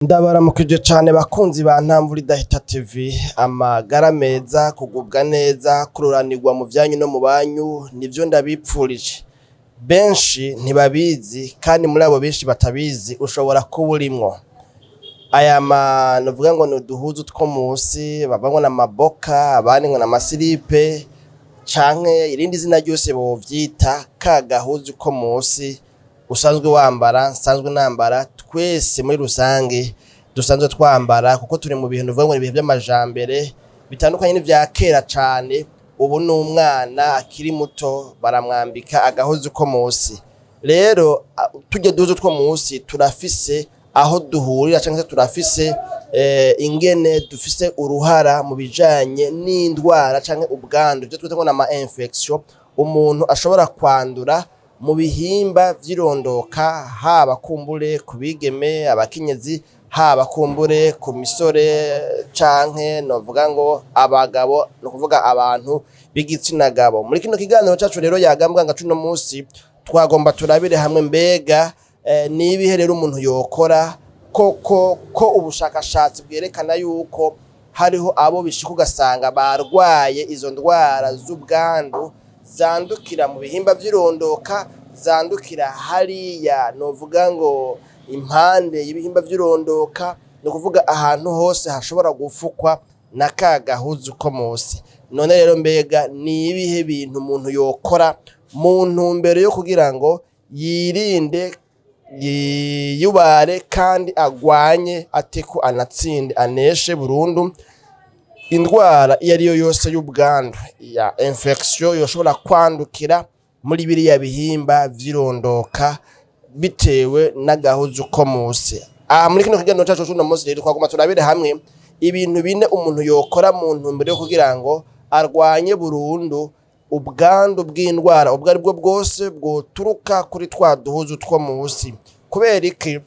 Ndabaramukije cane bakunzi ba Ntamvura Idahita TV. Amagara meza, kugubwa neza, kuroranirwa mu vyanyu no mu banyu nivyo ndabipfurije. Benshi ntibabizi, kandi muri abo benshi batabizi ushobora kuba urimwo. Aya ma novuga ngo ni uduhuzu two musi, bavuga ngo n'amaboka, abandi ngo n'amasilipe canke irindi zina ryose bovyita, ka gahuzu ko musi usanzwe wambara, nsanzwe nambara, twese muri rusange dusanzwe twambara, kuko turi mu bintu uvuga ngo ni ibihe vy'amajambere bitandukanye n'ivya kera cane. Ubu n'umwana akiri muto baramwambika agahuzu ko musi. Rero turya duhuzu two musi turafise aho duhurira canke se turafise ingene dufise uruhara mu bijanye n'indwara canke ubwandu, ivyo twita ngo n'ama infection umuntu ashobora kwandura mu bihimba vy'irondoka, haba kumbure ku bigeme, abakenyezi, haba kumbure ku misore canke novuga ngo abagabo, ni ukuvuga abantu b'igitsina gabo. Muri kino kiganiro cacu rero yagambwa nga cuno musi, twagomba turabire hamwe mbega nibihe rero umuntu yokora koko ko ubushakashatsi bwerekana yuko hariho abo bishika ugasanga barwaye izo ndwara z'ubwandu zandukira mu bihimba vy'irondoka, zandukira hariya novuga ngo impande y'ibihimba vy'irondoka, ni ukuvuga ahantu hose hashobora gufukwa na ka gahuzu ko musi. None rero mbega ni ibihe bintu umuntu yokora mu ntumbero yo kugira ngo yirinde, yiyubare kandi agwanye ateko anatsinde aneshe burundu indwara iyo ariyo yose y'ubwandu ya infection yoshobora kwandukira muri biriya bihimba vy'irondoka bitewe n'agahuzu ko musi? Aha muri kino kiganiro cacu c'uno munsi rero twagomba turabire hamwe ibintu bine umuntu yokora mu ntumbero yo kugira ngo arwanye burundu ubwandu bw'indwara ubwo ari bwo bwose bwoturuka kuri twa duhuzu two musi. Kubera iki?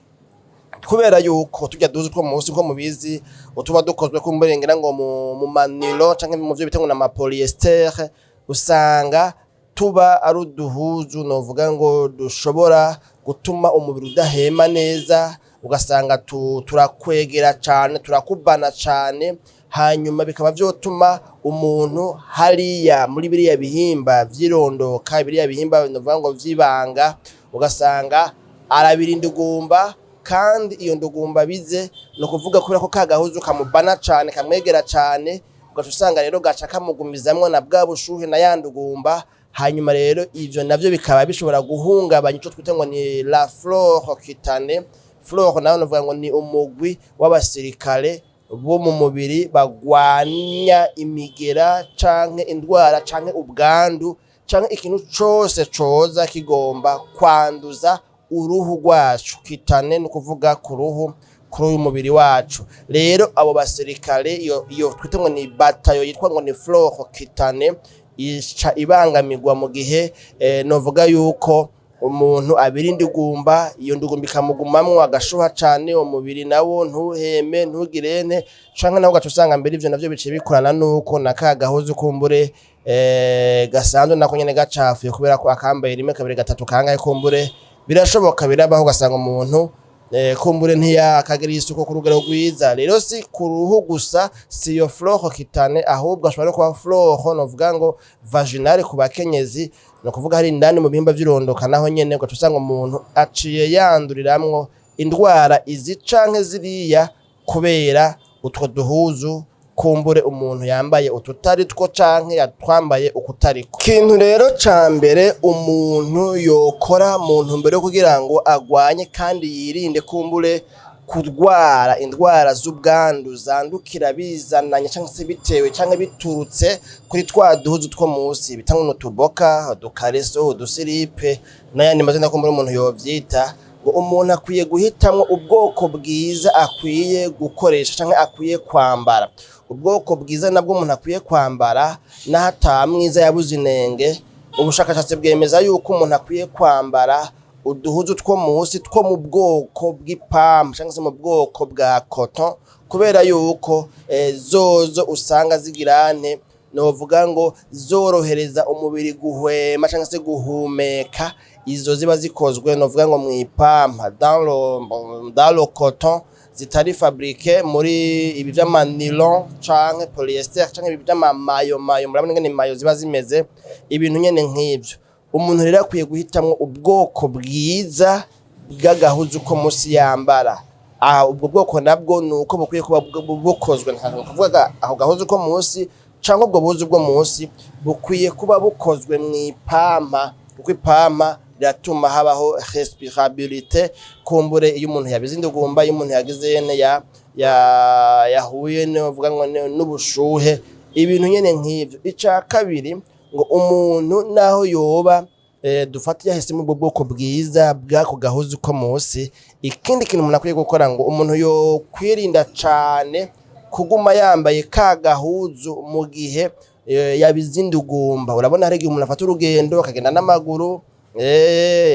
Kubera yuko turya duhuzu two musi, nko mubizi, utuba dukozwe kumbure ngira ngo mu ma nylon canke mu vyo bita ngo n'ama polyester, usanga tuba ari uduhuzu novuga ngo dushobora gutuma umubiri udahema neza, ugasanga turakwegera cane, turakubana cane, hanyuma bikaba vyotuma umuntu hariya muri biriya bihimba vy'irondoka, biriya bihimba novuga ngo vy'ibanga, ugasanga arabira indugumba. Kandi iyo ndugumba bize ni ukuvuga kubera ko ka gahuzu kamubana cane, kamwegera cane, ugaca usanga rero gaca kamugumizamwo na bwa bushuhe na ya ndugumba. Hanyuma rero ivyo navyo bikaba bishobora guhungabanya ico twita ngo ni la flore cutanée. Flore nayo novuga ngo ni umugwi w'abasirikare bo mu mubiri bagwanya imigera canke indwara canke ubwandu canke ikintu cose coza kigomba kwanduza uruhu rwacu. Cutanée ni ukuvuga ku ruhu, kuri uyu mubiri wacu. Rero abo basirikare, iyo twita ngo ni bataillon yitwa ngo ni flore cutanée, ica ibangamirwa mu gihe novuga yuko umuntu abira indigumba, iyo ndugumba ikamugumamwo, agashuha cane, umubiri nawo ntuheme, ntugirente, canke nawe ugaca usanga mbere ivyo navyo biciye bikorana nuko na ka gahuzu kumbure gasanzwe nako nyene gacafuye, kubera ko akambaye rimwe, kabiri, gatatu, kangahe, kumbure birashoboka, birabaho, ugasanga umuntu kumbure ntiyakagira isuku ku rugero rwiza. Rero si ku ruhu gusa, si iyo flore cutanée, ahubwo ashobora no kuba flore novuga ngo vaginale ku bakenyezi, ni ukuvuga hari indani mu bihimba vy'irondoka, naho nyene ugaca usanga umuntu aciye yanduriramwo indwara izi canke ziriya kubera utwo duhuzu kumbure umuntu yambaye ututari two canke yatwambaye ukutariko. Ikintu rero ca mbere umuntu yokora mu ntumbero yo kugira ngo agwanye kandi yirinde kumbure kurwara indwara z'ubwandu zandukira bizananye canke se bitewe canke biturutse kuri twa duhuzu two musi bita ngo n'utuboka, udukareso, udusiripe n'ayandi mazina kumbure umuntu yovyita, ngo umuntu akwiye guhitamwo ubwoko bwiza akwiye gukoresha canke akwiye kwambara. Ubwoko bwiza nabwo umuntu akwiye kwambara, naho ata mwiza yabuze inenge, ubushakashatsi bwemeza yuko umuntu akwiye kwambara uduhuzu two musi two mu bwoko bw'ipampa canke se mu bwoko bwa coton, kubera yuko zozo usanga zigira nte, novuga ngo zorohereza umubiri guhwema canke se guhumeka. Izo ziba zikozwe novuga ngo mw'ipampa, dans le coton. zitari fabriquées muri ibi vy'ama nylon canke polyester canke ibi vy'amamayo mayo. Murabona ingene mayo ziba zimeze, ibintu nyene nk'ivyo. Umuntu rero akwiye guhitamwo ubwoko bwiza bw'agahuzu ko musi yambara. Aha ubwo bwoko nabwo ni uko bukwiye kuba bukozwe, nta kuvuga aho gahuzu ko musi canke ubwo buzu bwo musi bukwiye kuba bukozwe mw'ipampa, kuko ipampa riratuma habaho respirabilité. Kumbure iyo umuntu yabize indugumba, iyo umuntu yagize yene ya yahuye novuga ngo n'ubushuhe, ibintu nyene nk'ivyo. Ica kabiri, ngo umuntu naho yoba dufate yahisemo ubwo bwoko bwiza bw'ako gahuzu ko musi, ikindi kintu umuntu akwiye gukora, ngo umuntu yokwirinda cane kuguma yambaye ka gahuzu mu gihe yabize indugumba. Urabona hari igihe umuntu afata urugendo akagenda n'amaguru,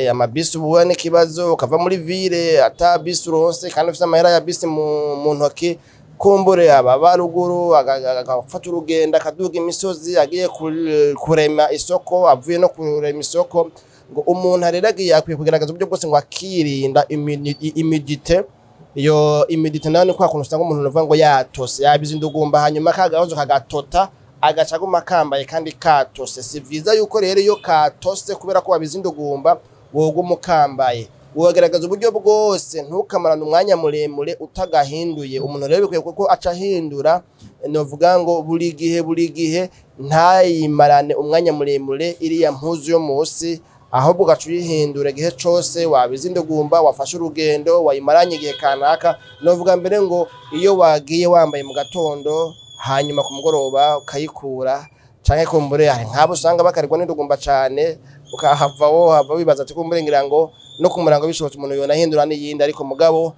amabisi ubu n'ikibazo, ukava muri ville ata bisi uronse kandi ufise amahera ya bisi mu ntoki. Kumbure aba baruguru agafata urugendo, akaduga imisozi agiye kurema isoko, avuye no kurema isoko. Ngo umuntu rero agiye akwiye kugerageza uburyo bwose ngo akirinda humidité. Iyo humidité nayo ni kwa kuntu usanga umuntu uvuga ngo yatose, yabize indugumba, hanyuma ka gahuzu kagatota, agaca aguma kambaye kandi katose. Si vyiza yuko rero iyo katose kubera ko wabize indugumba woguma ukambaye. Wogerageza uburyo bwose ntukamarane umwanya muremure utagahinduye. Umuntu rero bikwiye kuko aca ahindura, novuga ngo buri gihe, buri gihe, ntayimarane umwanya muremure iriya mpuzu yo musi, ahubwo ugaca uyihindura igihe cose wabize indugumba, wafashe urugendo, wayimaranye igihe kanaka. Novuga mbere ngo iyo wagiye wambaye mu gatondo, hanyuma ku mugoroba ukayikura, canke kumbure hari nk'abo usanga bakarirwa n'indugumba cane, ukahava wohava wibaza ati kumbure ngira ngo no ku murango bishobotse umuntu yonahindura n'iyindi. Ariko mugabo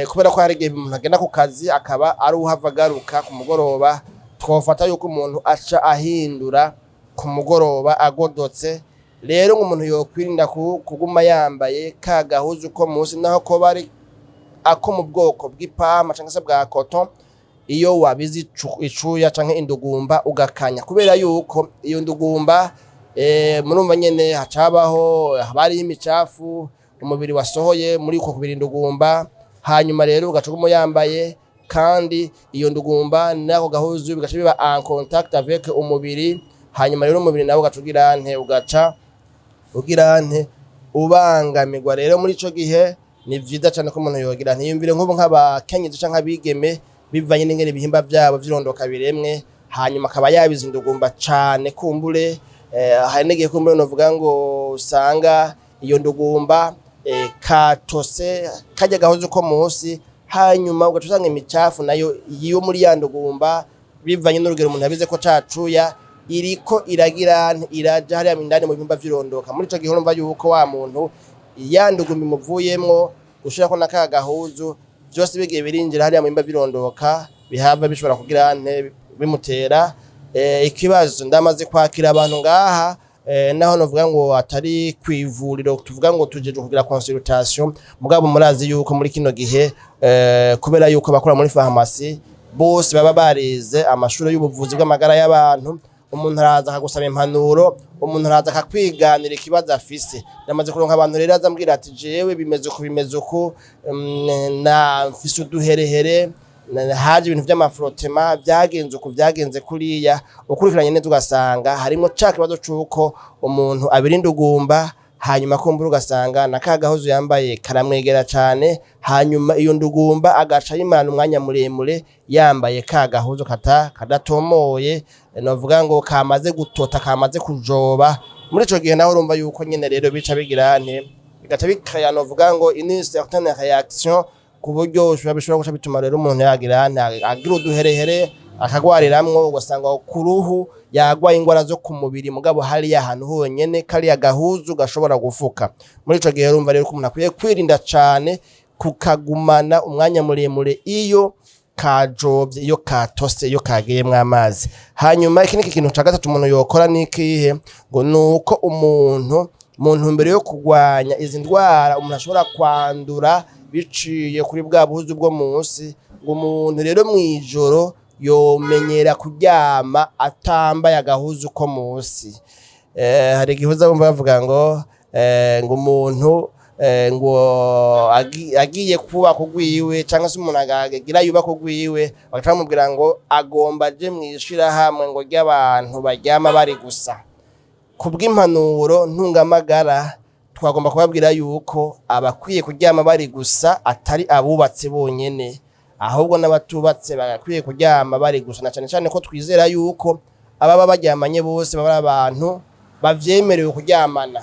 kubera ko hari igihe umuntu agenda ku kazi akaba ari uhava agaruka ku mugoroba, twofata yuko umuntu aca ahindura ku mugoroba agodotse. Rero ngo umuntu yokwirinda kuguma yambaye ka gahuzu ko musi, naho koba ari ako mu bwoko bw'ipampa canke se bwa coton, iyo wabize icuya canke indugumba ugakanya, kubera yuko iyo ndugumba murumva nyene hacabaho, haba hariho imicafu umubiri wasohoye muri uko kubira indugumba. Hanyuma rero ugaca uguma uyambaye, kandi iyo ndugumba n'ako gahuzu bigaca biba en contact avec umubiri. Hanyuma rero umubiri nawe ugaca ugira nte? Ugaca ugira nte? Ubangamirwa. Rero muri ico gihe ni vyiza cane ko umuntu yogira ntiyumvire nk'ubu nk'abakenyezi canke abigeme, bivanye n'ingene ibihimba vyabo vy'irondoka biremwe, hanyuma akaba yabize indugumba cane. Kumbure hari n'igihe kumbure novuga ngo usanga iyo ndugumba katose karya gahuzu ko musi, hanyuma ugaca usanga imicafu nayo iyo muri ya ndugumba, bivanye n'urugero umuntu yabize ko cacuya, iriko iragira nte? Iraja hariya indani mu bihimba vy'irondoka. Muri ico gihe urumva yuko wa muntu ya ndugumba imuvuyemwo, gushirako na ka gahuzu, vyose bigiye birinjira hariya mu bihimba vy'irondoka, bihava bishobora kugira nte? Bimutera ikibazo. Ndamaze kwakira abantu ngaha, naho novuga ngo atari kw'ivuriro, tuvuga ngo tujejwe kugira consultation, mugabo murazi yuko muri kino gihe kubera yuko abakora muri farumasi bose baba barize amashuri y'ubuvuzi bw'amagara y'abantu, umuntu araza akagusaba impanuro, umuntu araza akakwiganira ikibazo afise. Ndamaze kuronka abantu rero aza ambwira ati: "Jewe bimeze uku, bimeze uku, na mfise uduherehere, haje ibintu vy'ama frottements, vyagenze uku, vyagenze kuriya." Ukurikiranye neza ugasanga harimwo ca kibazo c'uko umuntu abira indugumba, hanyuma kumbura ugasanga na ka gahuzu yambaye karamwegera cane, hanyuma iyo ndugumba agaca ayimarana umwanya muremure yambaye ka gahuzu kadatomoye, novuga ngo kamaze gutota, kamaze kujoba. Muri ico gihe nawe urumva yuko nyene rero bica bigira nte? Bigaca bikaya, novuga ngo une certaine réaction, ku buryo bishobora guca bituma rero umuntu yagira nte? Agira uduherehere, akagwariramwo, ugasanga ku ruhu yagwaye ingwara zo ku mubiri, mugabo hariya ahantu honyene kariya gahuzu gashobora gufuka. Muri ico gihe urumva rero ko umuntu akwiye kwirinda cane kukagumana umwanya muremure iyo kajovye, iyo katose, iyo kagiyemwo amazi. Hanyuma iki ni ikintu ca gatatu umuntu yokora. Ni ikihe? Ngo nuko umuntu mu ntumbero yo kurwanya izi ndwara umuntu ashobora kwandura biciye kuri bwa buhuzu bwo munsi, ngo umuntu rero mw'ijoro yomenyera kuryama atambaye agahuzu ko munsi. Hari igihe uza wumva bavuga ngo ngo umuntu ngo agiye kubaka ugwiwe, cyangwa se umuntu agira yubaka ugwiwe, bagaca bamubwira ngo agomba aje mw'ishirahamwe ngo ry'abantu baryama bari gusa. Kubw'impanuro ntungamagara, twagomba kubabwira yuko abakwiye kuryama bari gusa atari abubatse bonyene, ahubwo n'abatubatse bagakwiye kuryama bari gusa, na cane cane ko twizera yuko ababa baryamanye bose baba ari abantu bavyemerewe kuryamana.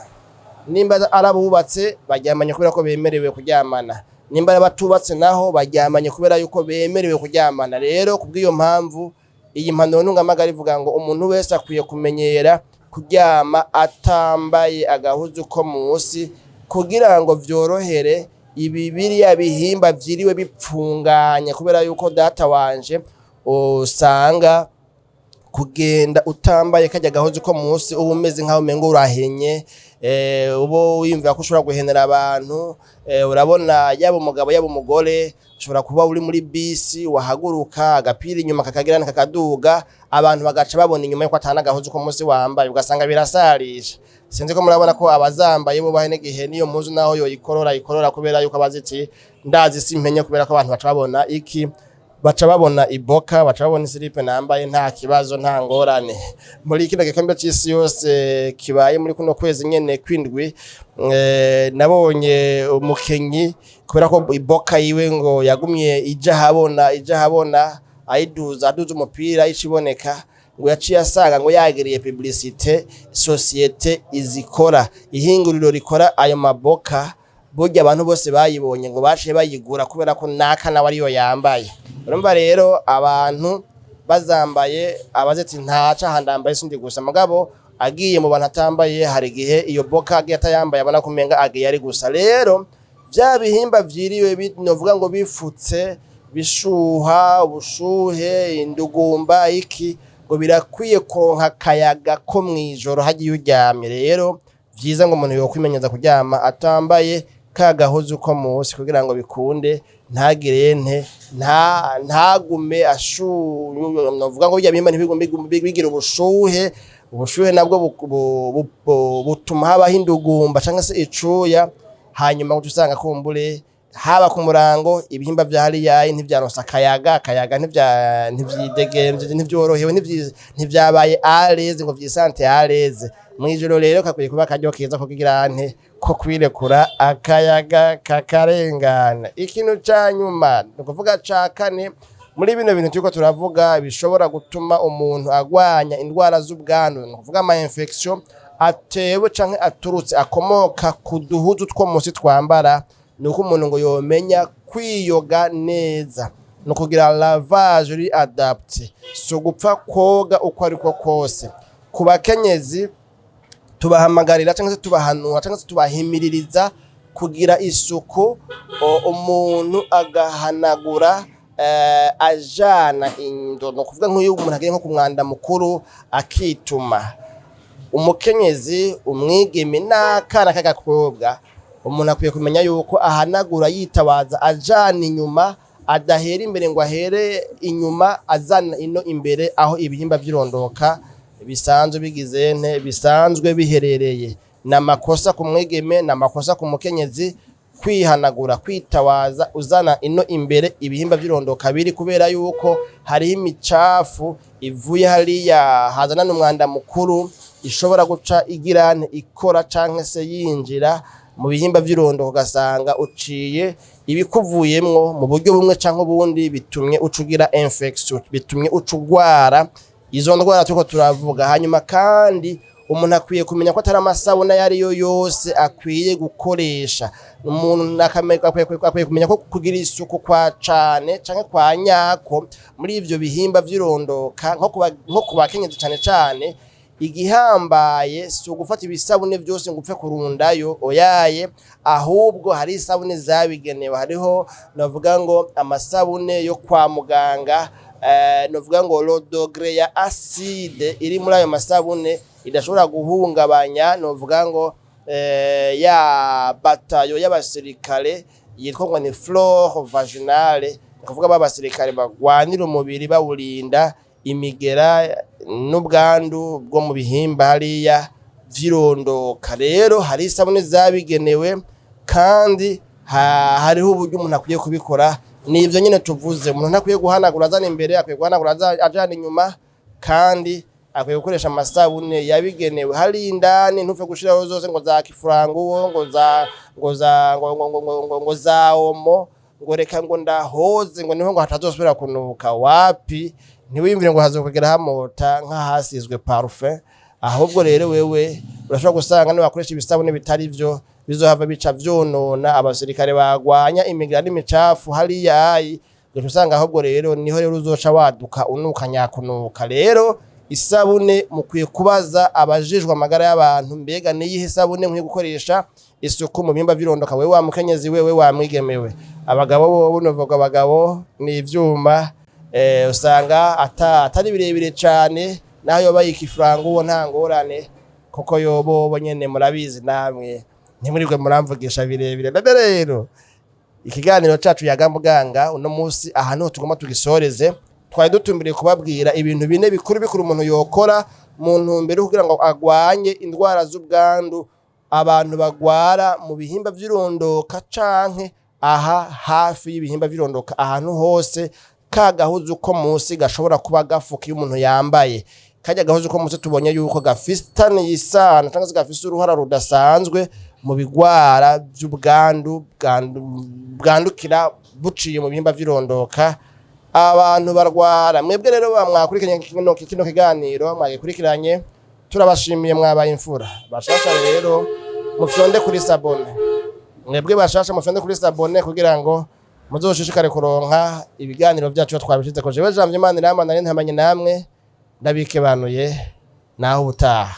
Nimba ari abubatse, baryamanye kubera ko bemerewe kuryamana; nimba ari abatubatse naho, baryamanye kubera yuko bemerewe kuryamana. Rero kubw'iyo mpamvu, iyi mpanuro ntungamagara ivuga ngo umuntu wese akwiye kumenyera kuryama atambaye agahuzu ko musi, kugira ngo vyorohere ibi biriya bihimba vyiriwe bipfunganye, kubera yuko data wanje usanga kugenda utambaye karya gahuzu ko musi uba umeze nkaho umengo urahenye, uba wiyumvira ko ushobora guhenera abantu. Urabona, yaba umugabo yaba umugore, ushobora kuba uri muri bisi, wahaguruka agapira inyuma kakagira kakaduga, abantu bagaca babona inyuma yuko atana agahuzu ko musi wambaye, ugasanga birasarisha. Sinzi ko murabona ko abazambaye bo bahe n'igihe niyo mpuzu naho yoyikorora ikorora, kubera yuko abaziti ndazi simpenye, kubera ko abantu baca babona iki? Baca babona iboka, baca babona islip nambaye. Nta kibazo, nta ngorane. Muri kino gikombe c'isi yose kibaye muri kuno kwezi nyene kwindwi, nabonye umukenyi, kubera ko iboka yiwe ngo yagumye ija habona, ija habona, ayiduza, aduza umupira iciboneka, ngo yaciye asanga ngo yagiriye publicité société izikora, ihinguriro rikora ayo maboka. Burya abantu bose bayibonye ngo baciye bayigura, kubera ko naka nawe ariyo yambaye. Urumva rero, abantu bazambaye abaze ati ntaca ahandambaye sindi gusa. Mugabo agiye mu bantu atambaye, hari igihe iyo boka agiye atayambaye abona kumenga agiye ari gusa. Rero vya bihimba vyiriwe novuga ngo bifutse, bishuha ubushuhe, indugumba, iki, ngo birakwiye kuronka akayaga ko mw'ijoro hagiye uryamye. Rero vyiza ngo umuntu yokwimenyereza kuryama atambaye ka gahuzu ko musi, kugira ngo bikunde ntagire nte ntagume ashu novuga ngo birya bihimba ntibigume bigira ubushuhe. Ubushuhe nabwo butuma habaho indugumba canke se icuya, hanyuma uca usanga kumbure haba ku murango ibihimba vya hariya ntivyaronse akayaga, akayaga ntivyidegemvye, ntivyorohewe, ntivyabaye à l'aise ngo vyisante à l'aise mw'ijoro. Rero kakwiye kuba akaryo keza ko kugira nte ko kwirekura, akayaga kakarengana. Ikintu ca nyuma, ni ukuvuga ca kane muri bino bintu turiko turavuga bishobora gutuma umuntu agwanya indwara z'ubwandu, ni ukuvuga ama infection atewe canke aturutse, akomoka ku duhuzu two musi twambara, ni uko umuntu ngo yomenya kwiyoga neza, ni ukugira lavage uri adapté, si ugupfa koga uko ariko kose. Ku bakenyezi, tubahamagarira cyangwa se tubahanura cyangwa se tubahimiririza kugira isuku, umuntu agahanagura ajana indo, ni ukuvuga nk'iyo umuntu agiye nko ku mwanda mukuru akituma. Umukenyezi, umwigeme n'akana k'agakobwa, umuntu akwiye kumenya yuko ahanagura yitabaza ajana inyuma, adahera imbere ngo ahere inyuma azana ino imbere aho ibihimba vy'irondoka bisanzwe bigize nte bisanzwe biherereye. Ni amakosa ku mwigeme, ni amakosa ku mukenyezi kwihanagura, kwitawaza uzana ino imbere ibihimba vy'irondoka biri, kubera yuko hariho imicafu ivuye hariya hazana n'umwanda mukuru ishobora guca igira nte ikora canke se yinjira mu bihimba vy'irondoka, ugasanga uciye ibikuvuyemwo mu buryo bumwe canke ubundi bitumye uca ugira infection, bitumye uca ugwara izo ndwara turiko turavuga. Hanyuma kandi umuntu akwiye kumenya ko atari amasabune ayo ariyo yose akwiye gukoresha. Umuntu akwiye kumenya ko kugira isuku kwa cane canke kwa nyako muri ivyo bihimba vy'irondoka, nko ku bakenyezi cane cane, igihambaye si ugufata ibisabune vyose ngo upfe kurundayo, oyaye. Ahubwo hari isabune zabigenewe, hariho navuga ngo amasabune yo kwa muganga, novuga ngo le degré ya acide iri muri ayo masabune idashobora guhungabanya, novuga ngo ya batayo y'abasirikare yitwa ngo ni flore vaginale, ni kuvuga ba basirikare bagwanira umubiri bawurinda imigera n'ubwandu bwo mu bihimba hariya vy'irondoka. Rero hari isabune zabigenewe. Kandi hariho uburyo umuntu akwiye kubikora. Ni ivyo nyine tuvuze: umuntu ntakwiye guhanagura azana imbere, akwiye guhanagura ajana inyuma, kandi akwiye gukoresha amasabune yabigenewe hari indani. Ntupfe gushiraho zose ngo za kifuranguwo, ngo za ngo za ngo ngo ngo ngo, ngo, ngo za Omo, ngo reka ngo ndahoze, ngo niho ngo hatazosubira kunuka. Wapi, ntiwiyumvire ngo hazokugera hamota nk'ahasizwe parfum. Ahubwo rero wewe urashobora gusanga niwakoresha ibisabune bitari vyo, bizohava bica vyonona abasirikare bagwanya imigira n'imicafu hariya ayi, ugaca usanga ahubwo rero niho rero uzoca waduka unuka nyakunuka. Rero isabune mukwiye kubaza abajejwe amagara y'abantu: mbega niyihe sabune nkwiye gukoresha isuku mu bihimba vy'irondoka? Wewe wa mukenyezi, wewe wa mwigemewe. Abagabo bo bunovuga, abagabo ni ivyuma, usanga atari birebire cane. Naho yoba yikifuranga uwo, nta ngorane, kuko yobo bo nyene murabizi namwe, ntimurirwe muramvugisha birebire. Bebe rero ikiganiro cacu Yaga Muganga uno munsi aha niho tugomba tugisoreze. Twari dutumbiriye kubabwira ibintu bine bikuru bikuru umuntu yokora mu ntumbero yo kugira ngo agwanye indwara z'ubwandu abantu bagwara mu bihimba vy'irondoka, canke aha hafi y'ibihimba vy'irondoka, ahantu hose ka gahuzu ko munsi gashobora kuba gafuka iyo umuntu yambaye. Kajya gahuzu ko munsi tubonye yuko gafitaniye isano cyangwa se gafise uruhara rudasanzwe mu bigwara by'ubwandu bwandukira buciye mu bihimba vy'irondoka abantu barwara. Mwebwe rero mwakurikiranye kino kiganiro, mwagikurikiranye, turabashimiye, mwabaye imfura. Bashasha rero mufyonde kuri s'abonner. Mwebwe bashasha mufyonde kuri s'abonner kugira ngo muzoshishikare kuronka ibiganiro vyacu iyo twabishizeko. Jewe Janvier Imana iramana nari ntamanye namwe, ndabikebanuye, naho ubutaha.